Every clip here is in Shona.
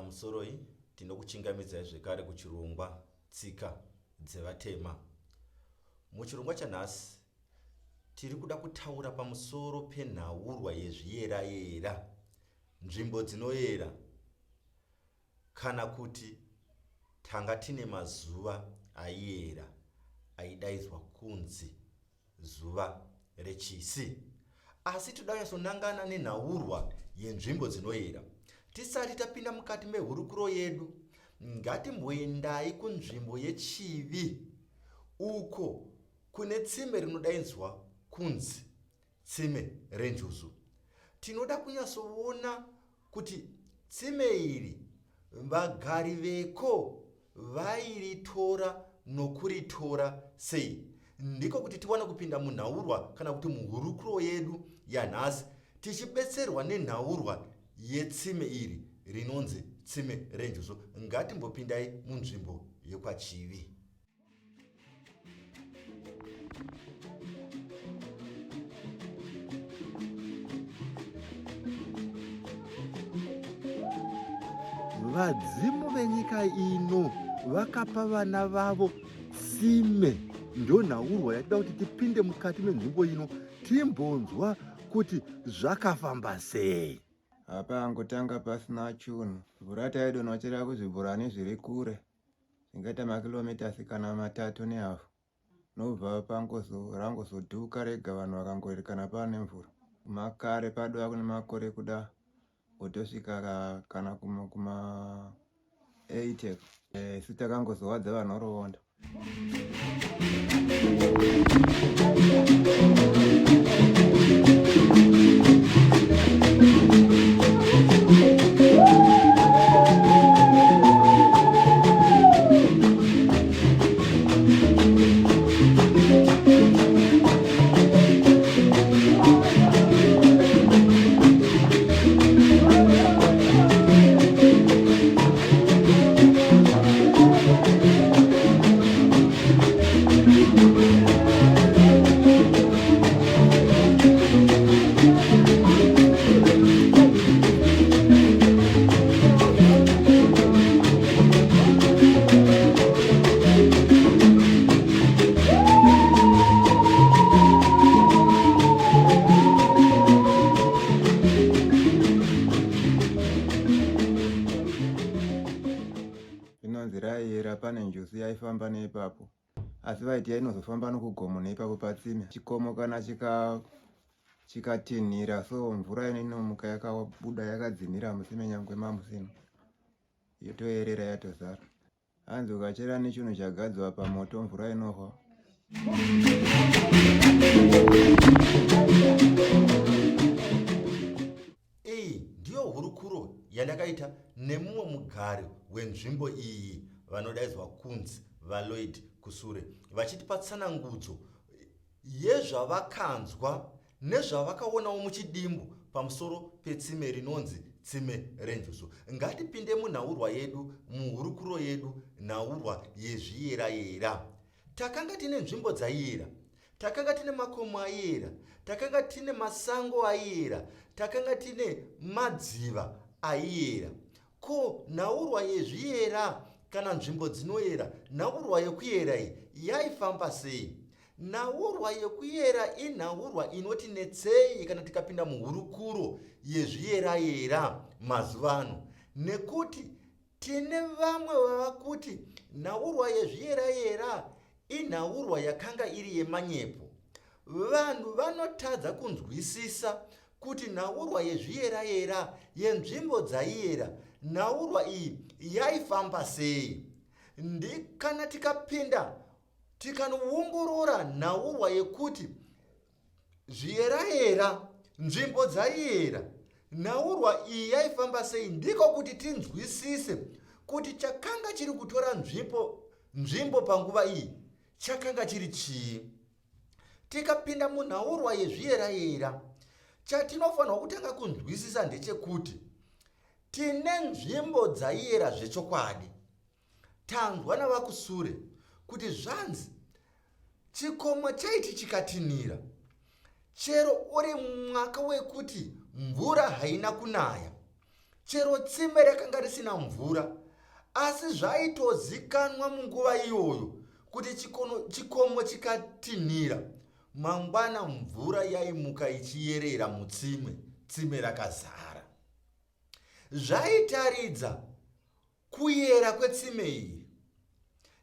Pamusoroi tinokuchingamidzai zvekare kuchirongwa Tsika dzeVatema. Muchirongwa chanhasi tiri kuda kutaura pamusoro penhaurwa yezviyerayera, nzvimbo dzinoyera kana kuti tanga tine mazuva aiyera aidaidzwa kunzi zuva rechisi. Asi toda kunyatsonangana nenhaurwa yenzvimbo dzinoyera. Tisati tapinda mukati mehurukuro yedu, ngatimboendai kunzvimbo yeChivi uko kune tsime rinodaidzwa kunzi tsime renjuzu. Tinoda kunyatsoona kuti tsime iri vagari veko vairitora nokuritora sei. Ndiko kuti tiwane kupinda munhaurwa kana kuti muhurukuro yedu yanhasi tichibetserwa nenhaurwa yetsime iri rinonzi tsime renjuzu. Ngatimbopindai munzvimbo yekwaChivi. Vadzimu venyika ino vakapa vana vavo tsime. Ndonhaurwa yatida kuti tipinde mukati menzvimbo ino timbonzwa kuti zvakafamba sei. Hapangotanga pasina chunhu. Mvura taidonochera kuzvibhorani zviri kure. Zvingaita makilometers kana matatu nehafu nobva pangozo rangozodhuka rega vanhu vakangoerekana pane mvura. Makare padova kune makore kuda kutosvika kana kuma, kuma 8 isu takangozowadza vanhoroondo. Zvinonzi raiyera pane njuzu yaifamba neipapo asi vaiti yainozofamba nokugomo neipapo patsime. Chikomo kana chika chikatinhira so mvura ino inomuka yakabuda yakadzinhira mutsime nyangwe mamusina yotoerera yatozara. Hanzi ukachera nechinhu chagadzwa pamoto mvura inohwa. Iyi ndiyo hurukuro yandakaita nemumwe mugari wenzvimbo iyi vanodaidzwa kunzi VaLloyd Kusure vachitipa tsanangudzo yezvavakanzwa nezvavakaonawo muchidimbu pamusoro petsime rinonzi tsime renjuzu. Ngatipinde munhaurwa yedu, muhurukuro yedu, nhaurwa yezviyerayera. Takanga tine nzvimbo dzaiera, takanga tine makomo aiera, takanga tine masango aiera, takanga tine madziva aiera. Ko nhaurwa yezviyera kana nzvimbo dzinoyera, nhaurwa yekuyera iyi yaifamba sei? Nhaurwa yekuyera inhaurwa inoti netsei kana tikapinda muhurukuro yezviyerayera mazuva ano nekuti Tine vamwe vava kuti nhaurwa yezviyerayera inhaurwa yakanga iri yemanyepo. Vanhu vanotadza kunzwisisa kuti nhaurwa yezviyerayera yenzvimbo dzaiyera nhaurwa iyi yaifamba sei. Ndi kana tikapinda tikanoongorora nhaurwa yekuti Zviyerayera, nzvimbo dzaiyera, nhaurwa iyi yaifamba sei ndiko kuti tinzwisise kuti chakanga chiri kutora nzvimbo nzvimbo panguva iyi chakanga chiri chii. Tikapinda munhaurwa yezviyerayera, chatinofanirwa kutanga kunzwisisa ndechekuti tine nzvimbo dzaiyera zvechokwadi. Tanzwa navaKusure kuti zvanzi chikomo chaiti chikatinhira chero uri mwaka wekuti mvura haina kunaya. Chero tsime rakanga risina mvura, asi zvaitozikanwa munguva iyoyo kuti chikono, chikomo chikatinhira, mangwana mvura yaimuka ichiyerera mutsime, tsime rakazara. Zvaitaridza kuyera kwetsime iri.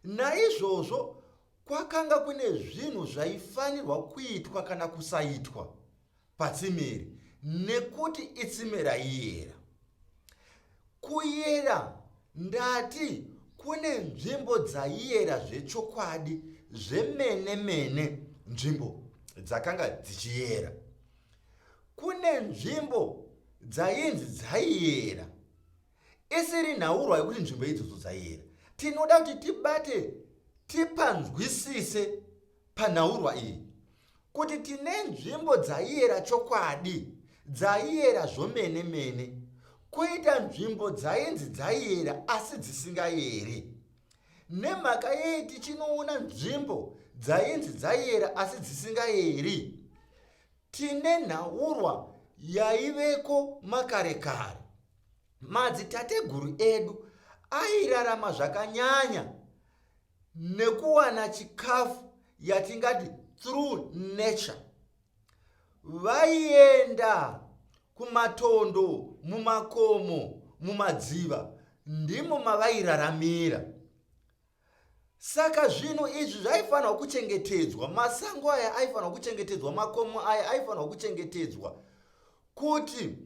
Naizvozvo kwakanga kune zvinhu zvaifanirwa kuitwa kana kusaitwa patsime iri nekuti itsime raiyera. Kuyera ndati kune nzvimbo dzaiyera zvechokwadi zvemene mene nzvimbo dzakanga dzichiyera. Kune nzvimbo dzainzi dzaiyera isiri nhaurwa yekuti nzvimbo idzodzo dzaiyera. Tinoda kuti tibate tipanzwisise panhaurwa iyi kuti tine nzvimbo dzaiyera chokwadi dzaiyera zvomene mene koita nzvimbo dzainzi dzaiyera asi dzisingayeri nemhaka yei tichinoona nzvimbo dzainzi dzaiyera asi dzisingayeri tine nhaurwa yaiveko makare kare madzitateguru edu airarama zvakanyanya nekuwana chikafu yatingati through nature vaienda kumatondo mumakomo mumadziva ndimo mavairaramira saka zvinhu izvi zvaifanirwa kuchengetedzwa masango aya aifanirwa kuchengetedzwa makomo aya aifanirwa kuchengetedzwa kuti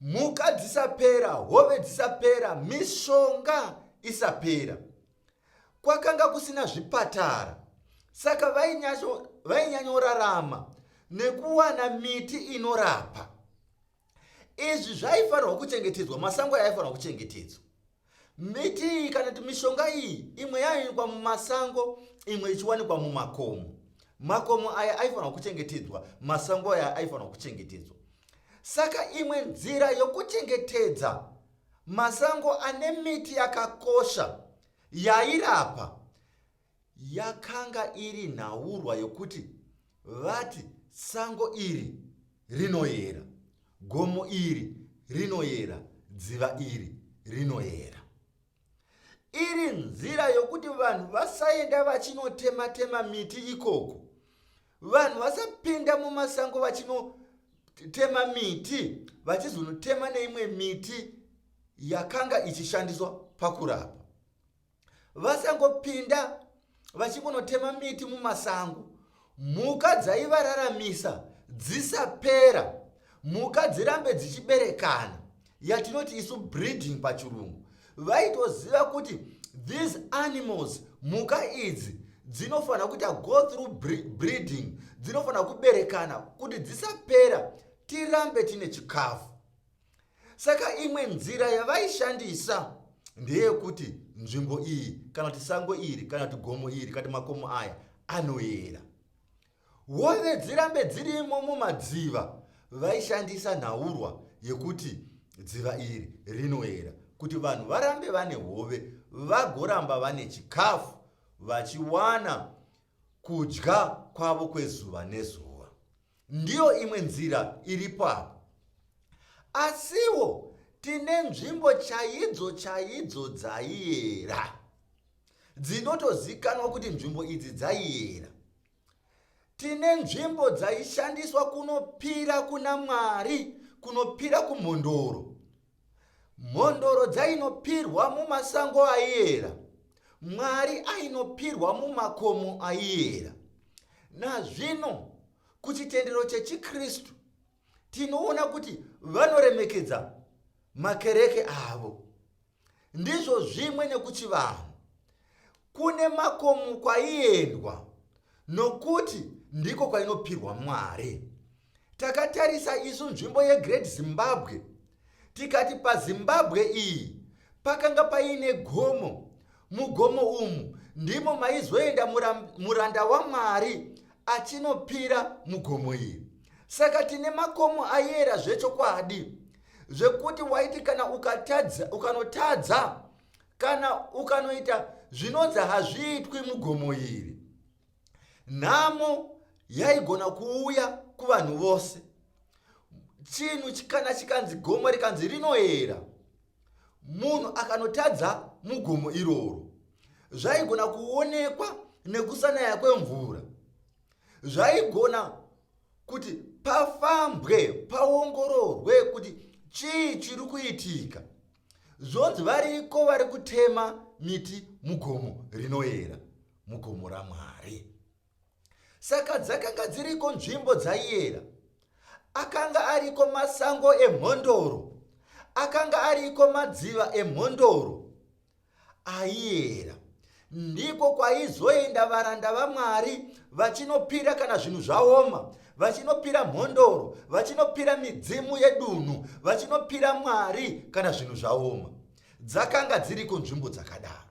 mhuka dzisapera hove dzisapera mishonga isapera kwakanga kusina zvipatara saka vainyanyorarama nekuwana miti inorapa izvi zvaifanirwa kuchengetedzwa masango aya aifanirwa kuchengetedzwa miti iyi kana kuti mishonga iyi imwe yaiwanikwa mumasango imwe ichiwanikwa mumakomo makomo aya aifanirwa kuchengetedzwa masango aya aifanirwa kuchengetedzwa saka imwe nzira yokuchengetedza masango ane miti yakakosha yairapa yakanga iri nhaurwa yokuti vati sango iri rinoyera, gomo iri rinoyera, dziva iri rinoyera. Iri nzira yokuti vanhu vasaenda vachinotema-tema miti ikoko, vanhu vasapinda mumasango vachinotema miti, vachizonotema neimwe miti yakanga ichishandiswa pakurapa. Vasangopinda vachingonotema miti mumasango. Mhuka dzaivararamisa dzisapera, mhuka dzirambe dzichiberekana, yatinoti isu breeding pachirungu. Vaitoziva kuti these animals, mhuka idzi dzinofanira kuita go through breeding, dzinofanira kuberekana kuti dzisapera, tirambe tine chikafu. Saka imwe nzira yavaishandisa ndeyekuti nzvimbo iyi kana kuti sango iri kana kuti gomo iri kana kuti makomo aya anoyera. Hove dzirambe dzirimo mumadziva, vaishandisa nhaurwa yekuti dziva iri rinoyera kuti vanhu varambe vane hove vagoramba vane chikafu vachiwana kudya kwavo kwezuva nezuva. Ndiyo imwe nzira iripo apa. Asiwo tine nzvimbo chaidzo chaidzo dzaiyera dzinotozikanwa kuti nzvimbo idzi dzaiyera. Tine nzvimbo dzaishandiswa kunopira kuna Mwari, kunopira kumhondoro. Mhondoro dzainopirwa mumasango aiyera, Mwari ainopirwa mumakomo aiyera. Nazvino kuchitendero chechiKristu tinoona kuti vanoremekedza makereke avo. Ndizvo zvimwe nekuchivanhu. Kune makomo kwaiendwa nokuti ndiko kwainopirwa Mwari. Takatarisa isu nzvimbo yeGreat Zimbabwe tikati paZimbabwe iyi pakanga paine gomo. Mugomo umu ndimo maizoenda muranda waMwari achinopira mugomo iri. Saka tine makomo ayera zvechokwadi zvekuti waiti kana ukatadza ukanotadza kana ukanoita zvinonzi hazviitwi mugomo iri nhamo yaigona kuuya kuvanhu vose chinhu kana chikanzi gomo rikanzi rinoera. Munhu akanotadza mugomo iroro, zvaigona kuonekwa nekusanaya kwemvura. Zvaigona kuti pafambwe paongororwe kuti chii chiri kuitika. Zvonzi variko vari kutema miti mugomo rinoyera, mugomo raMwari. Saka dzakanga dziriko nzvimbo dzaiyera. Akanga ariko masango emhondoro. Akanga ariko madziva emhondoro aiyera. Ndiko kwaizoenda varanda vaMwari vachinopira kana zvinhu zvaoma, vachinopira mhondoro, vachinopira midzimu yedunhu, vachinopira Mwari kana zvinhu zvaoma. Dzakanga dziriko nzvimbo dzakadaro.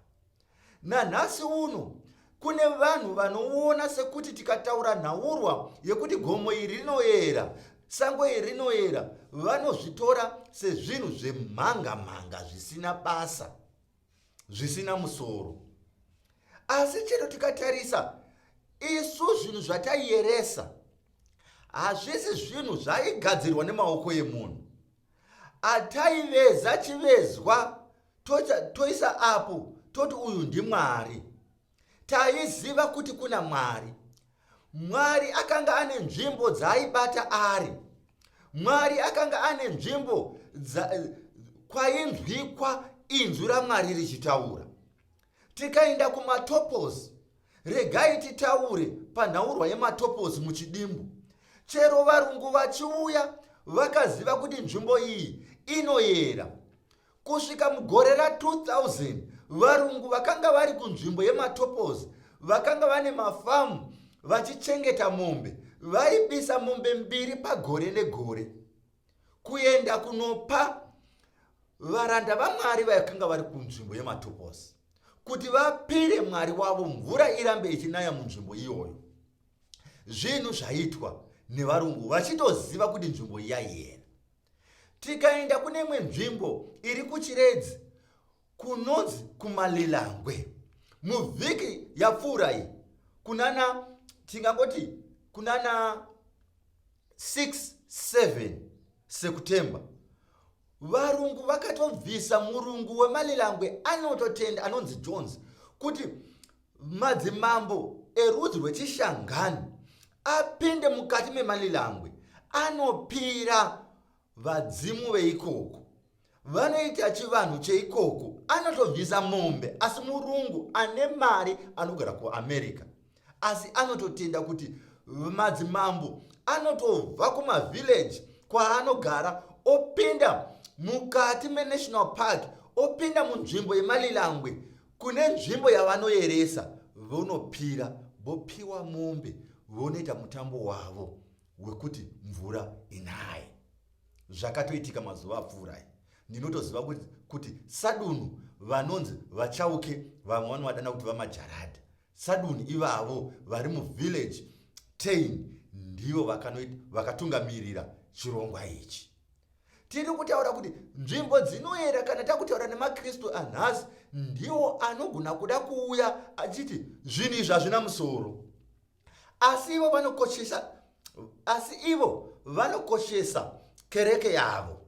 Nanhasi uno kune vanhu vanoona sekuti tikataura nhaurwa yekuti gomo iri rinoyera, sango iri rinoyera, vanozvitora sezvinhu zvemhanga mhanga zvisina basa, zvisina musoro. Asi chero tikatarisa isu zvinhu zvataiyeresa hazvisi zvinhu zvaigadzirwa nemaoko emunhu. Ataiveza chivezwa toisa apo toti uyu ndimwari. Taiziva kuti kuna Mwari. Mwari akanga ane nzvimbo dzaaibata ari. Mwari akanga ane nzvimbo kwainzwikwa inzwi raMwari richitaura. Tikaenda kumatopos, regai titaure panhaurwa yematopos muchidimbu. Chero varungu vachiuya vakaziva kuti nzvimbo iyi inoyera. Kusvika mugore ra2000, varungu vakanga vari kunzvimbo yeMatopos vakanga vane mafamu vachichengeta mombe vaibisa mombe mbiri pagore negore kuenda kunopa varanda vaMwari vakanga vari kunzvimbo yeMatopos kuti vapire Mwari wavo mvura irambe ichinaya munzvimbo iyoyo. Zvinhu zvaitwa nevarungu vachitoziva kuti nzvimbo yaiyera. Tikaenda kune imwe nzvimbo iri kuChiredzi kunonzi kuMalilangwe muvhiki yapfuura iyi, kunana tingangoti kunana 6 7 Sekutemba, varungu vakatobvisa murungu weMalilangwe anototenda anonzi Jones kuti madzimambo erudzi rwechiShangani apinde mukati meMalilangwe anopira vadzimu veikoko, vanoita chivanhu cheikoko, anotobvisa mombe. Asi murungu ane mari anogara kuAmerica, asi anototenda kuti madzimambo anotobva kumavillage kwaanogara opinda mukati menational park, opinda munzvimbo yeMalilangwe kune nzvimbo yavanoyeresa, vonopira, vopiwa mombe, vonoita mutambo wavo wekuti mvura inaye. Zvakatoitika mazuva apfuura aya. Ndinotoziva kuti sadunhu vanonzi vaChauke, vamwe vanovadana kuti vaMajarada, sadunhu ivavo vari muvillage 10 ndivo vakatungamirira chirongwa ichi. Tiri kutaura kuti nzvimbo dzinoyera, kana takutaura nemaKristu anhasi, ndiwo anogona kuda kuuya achiti zvinhu izvi hazvina musoro. Asi ivo vanokoshesa, asi ivo vanokoshesa kereke yavo,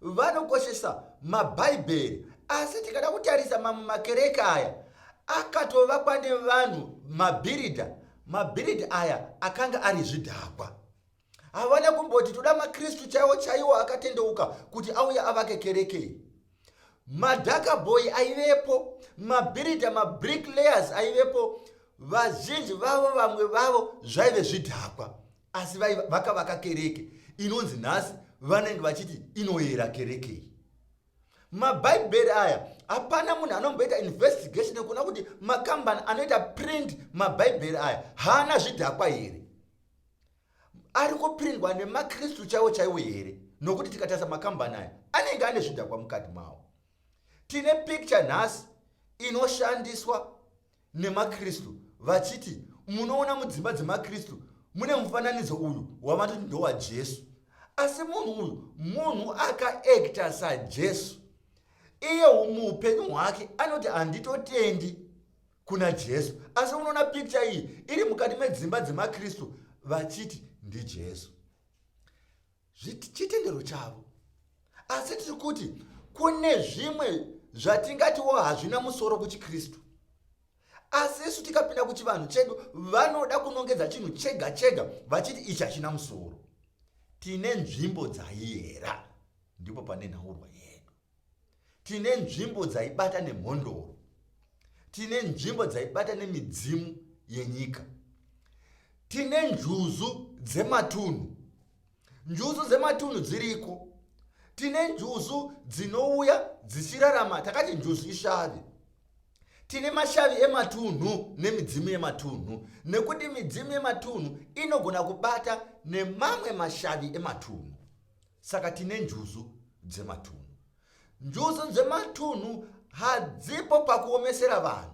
vanokoshesa mabhaibheri. Asi tikada kutarisa mamwe makereke aya akatovakwa nevanhu mabhiridha, mabhiridha aya akanga ari zvidhakwa. Havana kumboti toda maKristu chaiwo chaiwo akatendeuka kuti auye avake kereke iyi. Madhakabhoyi aivepo, mabhiridha, mabrick layers aivepo, vazhinji vavo, vamwe vavo zvaive zvidhakwa, asi vakavaka kereke inonzi nhasi vanenge vachiti inoyera kereke iyi. Mabhaibheri aya hapana munhu anomboita investigation yekuona kuti makambani anoita print mabhaibheri aya haana zvidhakwa here, ari kuprindwa nemaKristu chaiwo chaiwo here, nokuti tikatarisa makambani aya anenge ane zvidhakwa mukati mawo. Tine picture nhasi inoshandiswa nemaKristu vachiti munoona mudzimba dzemaKristu mune mufananidzo uyu wavanoti ndowaJesu, asi munhu uyu munhu akaekta saJesu. Iye muupenyu hwake anoti handitotendi kuna Jesu, asi unoona picture iyi iri mukati medzimba dzemaKristu vachiti ndiJesu. Chitendero chavo. Asi tiri kuti Kune zvimwe zvatingatiwo hazvina musoro kuchiKristu, asi isu tikapinda kuchivanhu chedu vanoda kunongedza chinhu chega chega vachiti ichi hachina musoro. Tine nzvimbo dzaiyera, ndipo pane nhaurwa yedu. Tine nzvimbo dzaibata nemhondoro, tine nzvimbo dzaibata nemidzimu yenyika, tine njuzu dzematunhu. Njuzu dzematunhu dziriko. Tine njuzu dzinouya dzichirarama, takati njuzu ishavi. Tine mashavi ematunhu nemidzimu yematunhu, nekuti midzimu yematunhu inogona kubata nemamwe mashavi ematunhu. Saka tine njuzu dzematunhu. Njuzu dzematunhu hadzipo pakuomesera vanhu,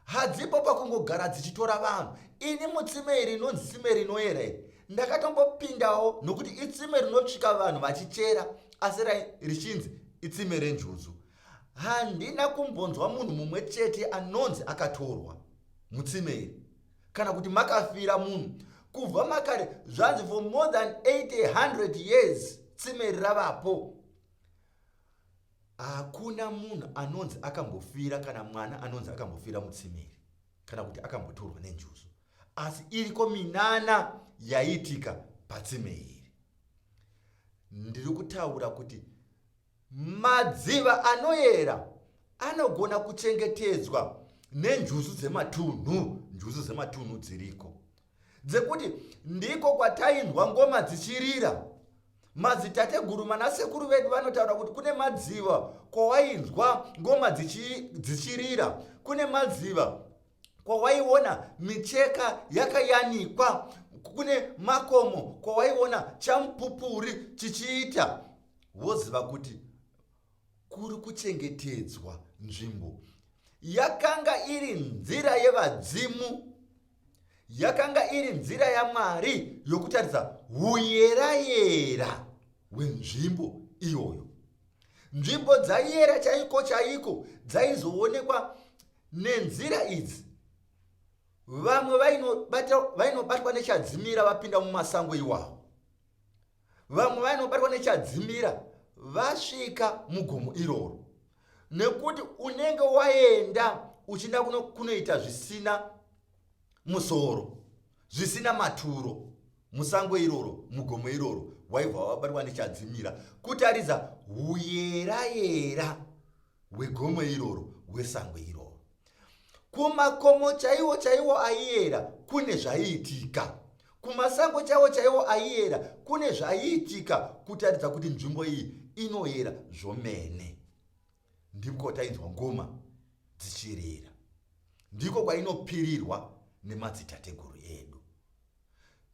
hadzipo pakungogara dzichitora vanhu. Ini mutsime iri rinonzi tsime rinoyera iri ndakatombopindawo, nokuti itsime rinotsvika vanhu vachichera, asi richinzi itsime renjuzu. Handina kumbonzwa munhu mumwe chete anonzi akatorwa mutsime iri kana kuti makafira munhu. Kubva makare zvanzi for more than 800 years tsime iri ravapo, hakuna munhu anonzi akambofira kana mwana anonzi akambofira mutsime iri kana kuti akambotorwa nenjuzu. Asi iriko minana yaiitika patsime iri. Ndiri kutaura kuti madziva anoyera anogona kuchengetedzwa nenjuzu dzematunhu. Njuzu dzematunhu dziriko dzekuti ndiko kwatainzwa ngoma dzichirira. Madzitateguru manasekuru vedu vanotaura kuti kune madziva kwawainzwa ngoma dzichirira, kune madziva kwawaiona micheka yakayanikwa, kune makomo kwawaiona chamupupuri chichiita. Woziva kuti kuri kuchengetedzwa nzvimbo yakanga iri nzira yevadzimu, yakanga iri nzira yaMwari yokutaridza uyerayera hwenzvimbo iyoyo. Nzvimbo dzaiyera chaiko chaiko dzaizoonekwa nenzira idzi. Vamwe vainobatwa nechadzimira vapinda mumasango iwawo, vamwe vainobatwa nechadzimira vasvika mugomo iroro, nekuti unenge waenda uchinda kunoita zvisina musoro, zvisina maturo musango iroro, mugomo iroro, waibva wabatwa nechadzimira kutaridza huyerayera hwegomo iroro, hwesango iroro. Kumakomo chaiwo chaiwo aiyera kune zvaiitika, kumasango chaiwo chaiwo aiyera kune zvaiitika, kutaridza kuti nzvimbo iyi inoyera zvomene. Ndiko tainzwa ngoma dzichirira, ndiko kwainopirirwa nemadzitateguru edu,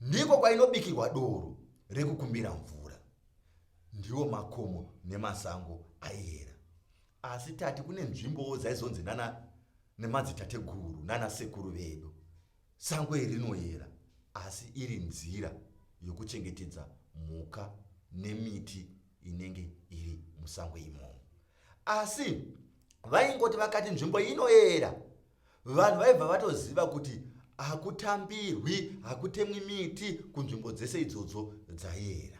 ndiko kwainobikirwa doro rekukumbira mvura. Ndiwo makomo nemasango aiyera. Asi tati kune nzvimbowo dzaizonzi nana nemadzitateguru nana sekuru vedu sango iri rinoyera, asi iri nzira yokuchengetedza mhuka nemiti inenge iri musango imomo. Asi vaingoti vakati nzvimbo inoyera, vanhu vaibva vatoziva kuti hakutambirwi, hakutemwi miti kunzvimbo dzese idzodzo dzayera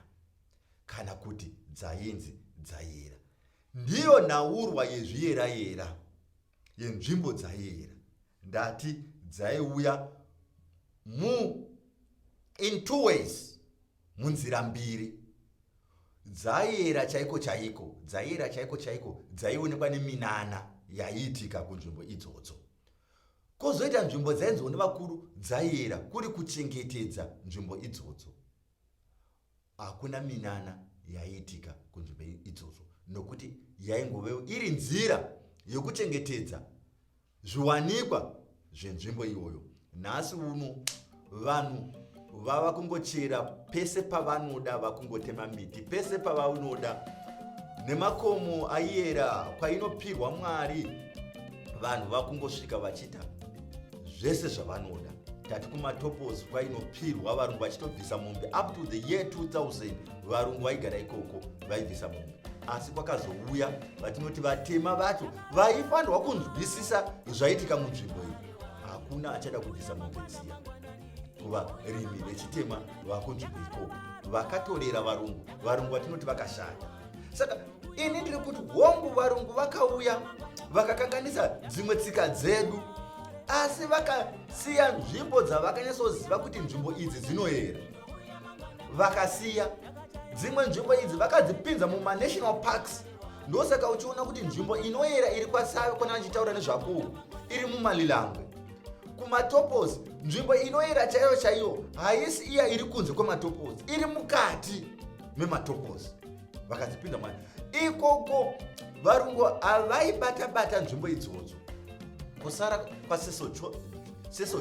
kana kuti dzainzi dzayera. Ndiyo nhaurwa yezviyerayera yenzvimbo dzayera. Ndati dzaiuya mu in two ways, munzira mbiri. Dzayera chaiko chaiko, dzayera chaiko chaiko dzaionekwa neminana yaiitika kunzvimbo idzodzo. Kozoita nzvimbo dzainziwo nevakuru dzayera, kuri kuchengetedza nzvimbo idzodzo. Hakuna minana yaiitika kunzvimbo idzodzo nokuti yaingovewo iri nzira yokuchengetedza zviwanikwa zvenzvimbo iyoyo. Nhasi uno vanhu vava kungochera pese pavanoda, vakungotema miti pese pavanoda, nemakomo aiyera kwainopirwa Mwari, vanhu vakungosvika vachiita zvese zvavanoda. Tati kumatopos kwainopirwa, varungu vachitobvisa mombe up to the year 2000. Varungu vaigara ikoko vaibvisa mombe, asi kwakazouya vatinoti vatema vacho vaifanirwa kunzwisisa zvaitika munzvimbo iyi, hakuna achada kubvisa mombe dziya kuvarimi vechitema vakunzvimbo ikoko. Vakatorera varungu, varungu vatinoti vakashata. Saka Ini ndiri kuti hongu, varungu vakauya vakakanganisa dzimwe tsika dzedu, asi vakasiya nzvimbo dzavakanyatsoziva kuti nzvimbo idzi dzinoyera. Vakasiya dzimwe nzvimbo idzi vakadzipinza mumanational parks. Ndosaka uchiona kuti nzvimbo inoyera iri kwaSave, kwana ndichitaura nezvako, iri muMalilangwe kuMatopos. Nzvimbo inoyera chaiyo chaiyo haisi iya iri kunze kweMatopos, iri mukati meMatopos. Vakadzipinda mani ikoko. Varungu havaibata-bata nzvimbo idzodzo, kusara kwaCecil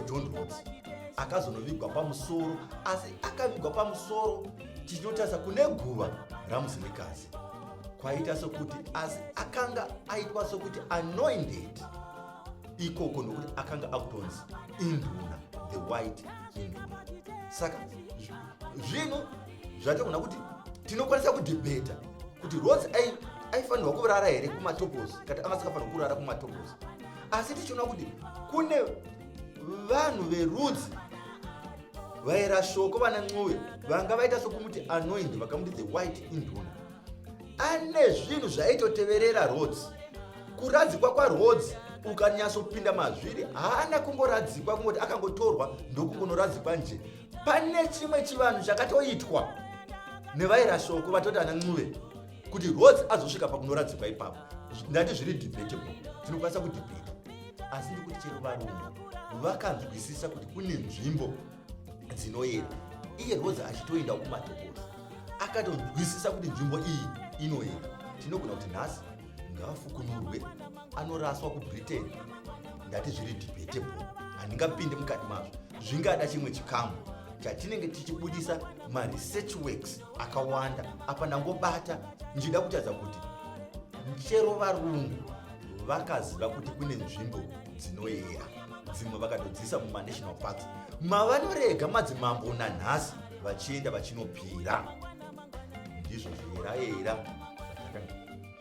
John Rhodes akazonovigwa pamusoro. Asi akavigwa pamusoro, tichinotarisa kune guva raMzilikazi, kwaita sokuti asi akanga aitwa sokuti anointed ikoko, nokuti akanga akutonzi induna, the White Induna. Saka zvinhu zvatogona kuti tinokwanisa kudhibheta kuti Rhodes aifanirwa kurara here kuMatopos, kati anga asingafanirwa kurara kuMatopos. Asi tichiona kuti kune vanhu verudzi vaira shoko, vana Ncube, vanga vaita sokumuti anoint, vakamuti the White Induna. Ane zvinhu zvaitoteverera Rhodes. Kuradzikwa kwaRhodes, ukanyatsopinda mazviri, haana kungoradzikwa kungoti akangotorwa ndokungonoradzikwa nje. Pane chimwe chivanhu chakatoitwa nevaira shoko, vatoti ana Ncube, kuti Rhodes azosvika pakunoradzikwa ipapo. Ndati zviri debatable, tinokwanisa kudhibheta, asi ndikuti chero varungu vakanzwisisa kuti kune nzvimbo dzinoyera. Iye Rhodes achitoenda kuMatokosi, akatonzwisisa kuti nzvimbo iyi inoyera. Tinogona kuti nhasi ngaafukunurwe anoraswa kuBritain. Ndati zviri debatable, handingapindi mukati mazvo. Zvingada chimwe chikamu chatinenge tichibudisa maresearch works akawanda. Apa ndangobata ndichida kutaridza kuti chero varungu vakaziva kuti kune nzvimbo dzinoyera, dzimwe vakatodzisa mumanational parks mavanorega madzimambo nanhasi vachienda vachinopira. Ndizvo zviyerayera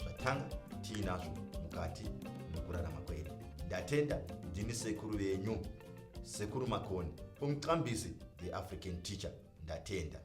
zvatanga tiinazvo mukati mekurarama kwedu. Ndatenda. Ndini sekuru venyu, Sekuru Makoni, Umqambisi, the African teacher. Ndatenda.